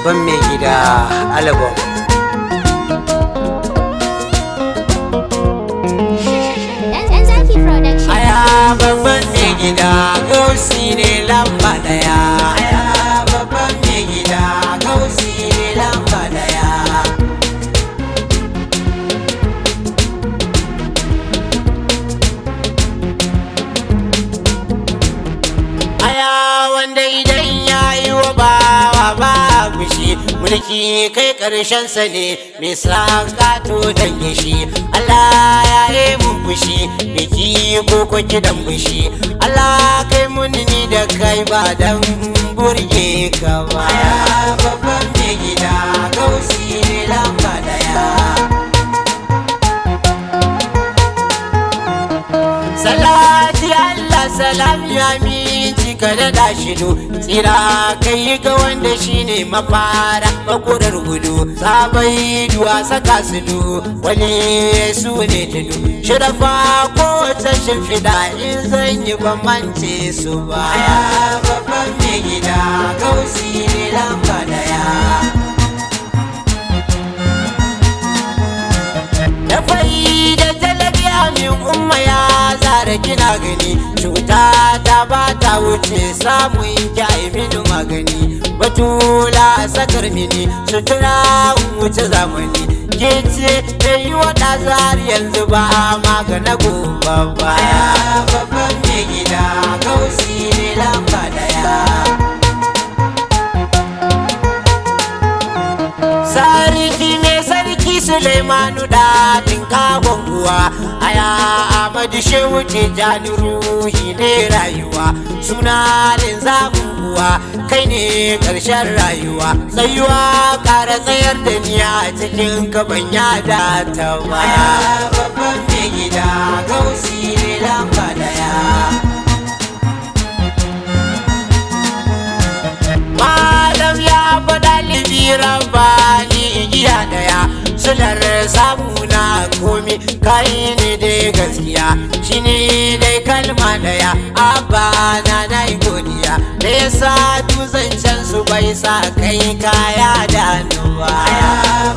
Babban mai gida album. Dan Zaki Production. Aya babban mai gida gausi ne lamba daya. Aya babban mai gida gausi ne lamba daya. Aya wanda idan ya yi wa bawa ba fushi, mulki kai karshen sa ne mai sa kato dan gishi. Allah ya yi mun fushi, biki ko ko kidan fushi. Allah kai mun ni da kai ba dan burge ka ba. Aya babban mai gida gausi ne lamba daya. Salati Allah salam ya minci ka da shidu, tsira kai ga wanda shine mafara makurar gudu, sabai duwa saka su du wani su ne tudu shirafa ko ta shimfiɗa in zan yi ban mance su ba. Ya babban mai gida gausi ne lamba daya. Da fai da jalabi amin umma ya zara kina gani, cuta ta ba ta wuce samun kyai mini magani, batula sakar mini sutura wuce zamani, ke ce ta yi wata zari yanzu ba magana gobe ba. Ya babban mai gida gausi ne lamba daya. Sarki ne sarki Suleimanu daɗin kagon uwa, aya Ahmadu Shehu Tijjani ruhi ne rayuwa, suna linzamin uwa, kai ne ƙarshen rayuwa, tsayuwa ƙara tsayar da ni a cikin kaban yada ta ba. Aya babban mai gida gausi ne lamba daya. Malam ya faɗa libi rabani igiya daya, sular samu na komi kai ne dai gaskiya, shine dai kalma daya, abba na na yi godiya da ya sa zancen su bai sa kai kaya da nuwa. Ya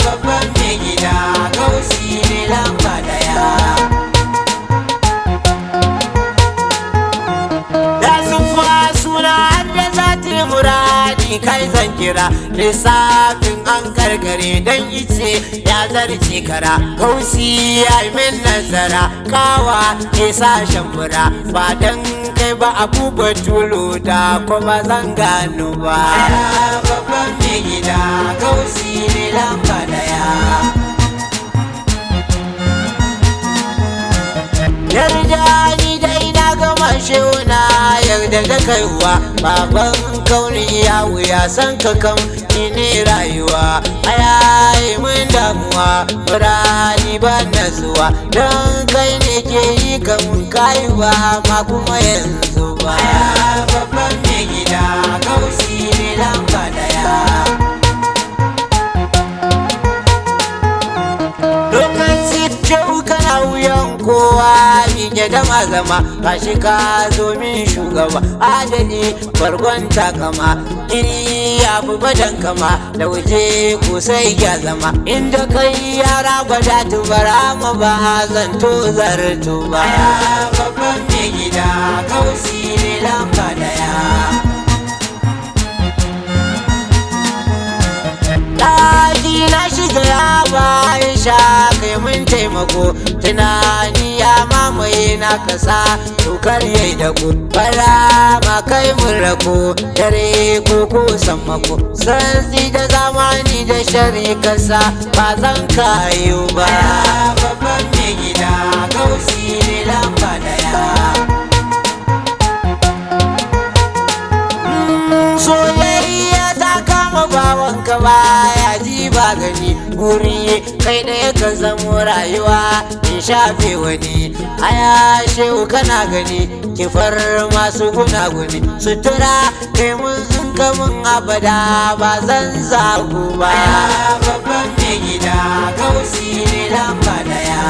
babban mai gida gausi ne lamba daya. Da sufa suna har da zati muradi kai zan kira, lissafin an karkare dan ice ya zarce kara, gausi ya yi min nazara kawa ke sashen fura, ba dan kai ba abubuwa tulu da kuma zan gano ba. Ya babban mai gida gausi ne lamba daya. Yarda ni dai na gama shehuna, yarda da kaiwa baban kauni ya wuya san ka kam ni ne rayuwa, ayayi mun damuwa rani ba nasuwa, don kai ne ke yi kamun kaiwa ma kuma yanzu ba. Ya babban mai gida gausi ne lamba daya. Lokaci kyau kana wuyan kowa miƙe dama zama, kashi ka zo min shugaba adali bargon takama, iri ya fi badan kama da waje ko sai ya zama, inda kai yara gwada tubara ma ba zan to zarto ba. Ya babban mai gida gausi ne lamba daya. Ɗaki na shiga ya bayan sha kai mun taimako, tunani ya mamaye na kasa tokar yayi da ku, bara ma kai mun rako dare ko ko sammako, santsi da zamani da shari kasa ba zan kayo ba. Babban mai gida gausi ne lamba daya. Soyayya ta kama bawanka baya ji ba gani, guri kai ɗaya ka zamo rayuwa in shafe wani, aya shehu kana gani kifar masu gunaguni, sutura kai mun in ka mun abada ba zan zagu ba. Babban mai gida gausi ne lamba daya.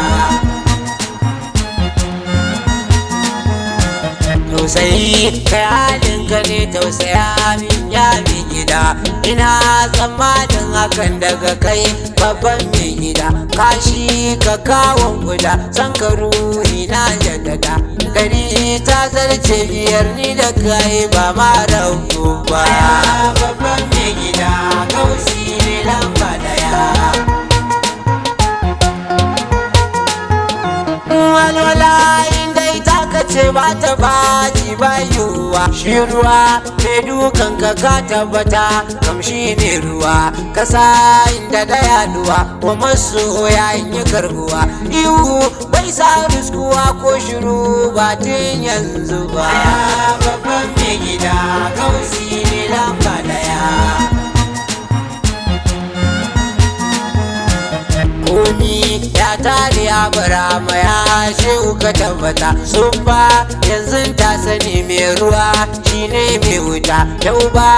Tausayi kai halinka ne, tausaya min ya mai gida. Ina tsammanin hakan daga kai babban mai gida. Kashi ka kawon guda, san ka ruhi na jaddada. Dari ta zarce biyar ni da kai ba ma rabu ba. Babban mai gida gausi ne lamba daya. Walwala inda ita ka ce ba ta baci ba yiwuwa. Shi ruwa mai dukan ka ka tabbata kamshi ne ruwa. Kasa inda da yaduwa wa masoya in yi karbuwa. Ihu bai sa riskuwa ko shiru ba tun yanzu ba. Babban mai gida gausi ne lamba daya. Komi ya tare ya bara maya shehu ka tabbata. Ba yanzu ta sani mai ruwa shine mai wuta. Yau ba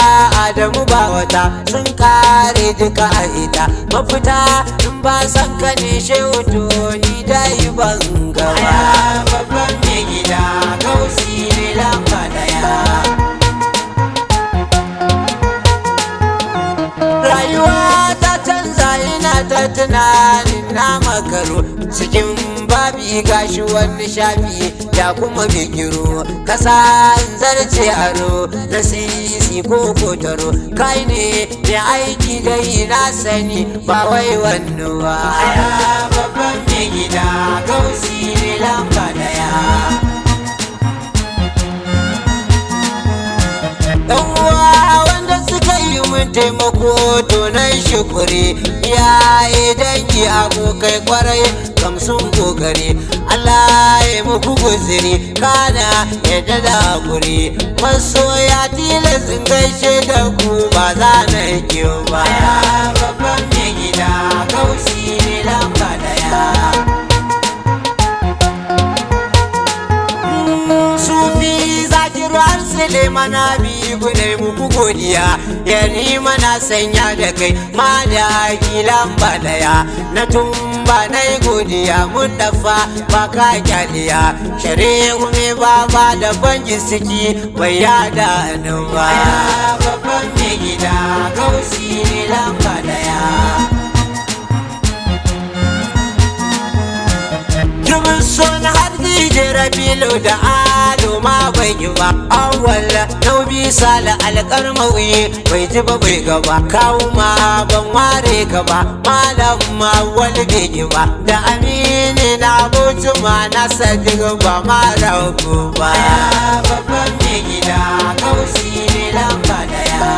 Adamu ba wata sun kare duka a ita. Mafita in ba san ka ne shehu to ni dai ban gaba. Babban mai gida gausi ne lamba daya. Rayuwa ta canza ina ta tunanin na makaro. Cikin babi gashi wani shafi ya kuma bigiro. Kasa in zarce aro na sisi ko kotaro. Kai ne mai aiki dai na sani ba wai wani ba. Babban mai gida gausi ne lamba daya. Ɗan uwa wanda suka yi mun taimako to nan shukuri. Iyaye dangi abokai kwarai kam sun kokari. Allah ya muku guziri kana yadda da hakuri. Masoya tilas in gaishe da ku ba za na ki ba. Babban mai gida gausi ne lamba daya. Sufi zakiru har Suleiman Habibu ne muku godiya. Yani mana sanya da kai ma da lamba daya. Na tumba na yi godiya mun dafa ba ka kyaliya. Shari'u me baba da banji siki bai yada ni ba. Babban mai gida gausi ne lamba daya. Domin son har DJ Rabilu da Ado ma bai yi ba. Awwal Naubi Sale alƙarmawi bai ji ba bai gaba. Kawu ma ban ware ka ba, malam ma wani bai yi ba. Da Aminu na Bauchi ma na Sadiq ba ma rabu ba. Babban mai gida gausi ne lamba daya.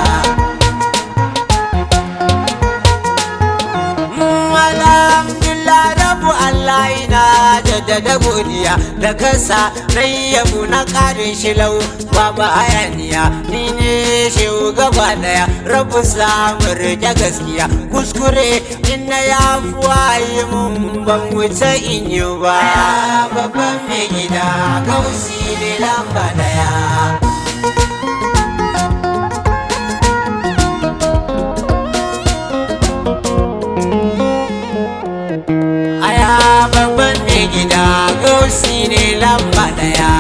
Alhamdulillah rabu Allah ina jaddada godiya da kasa na yabo na ƙarin shilau babu hayaniya. Ni ne shehu gaba daya rabu samun rike gaskiya. Kuskure in na yafuwa yi mun ban wuce in yi ba. Babban mai gida gausi ne lamba daya. Aya babban mai gida gausi ne lamba daya.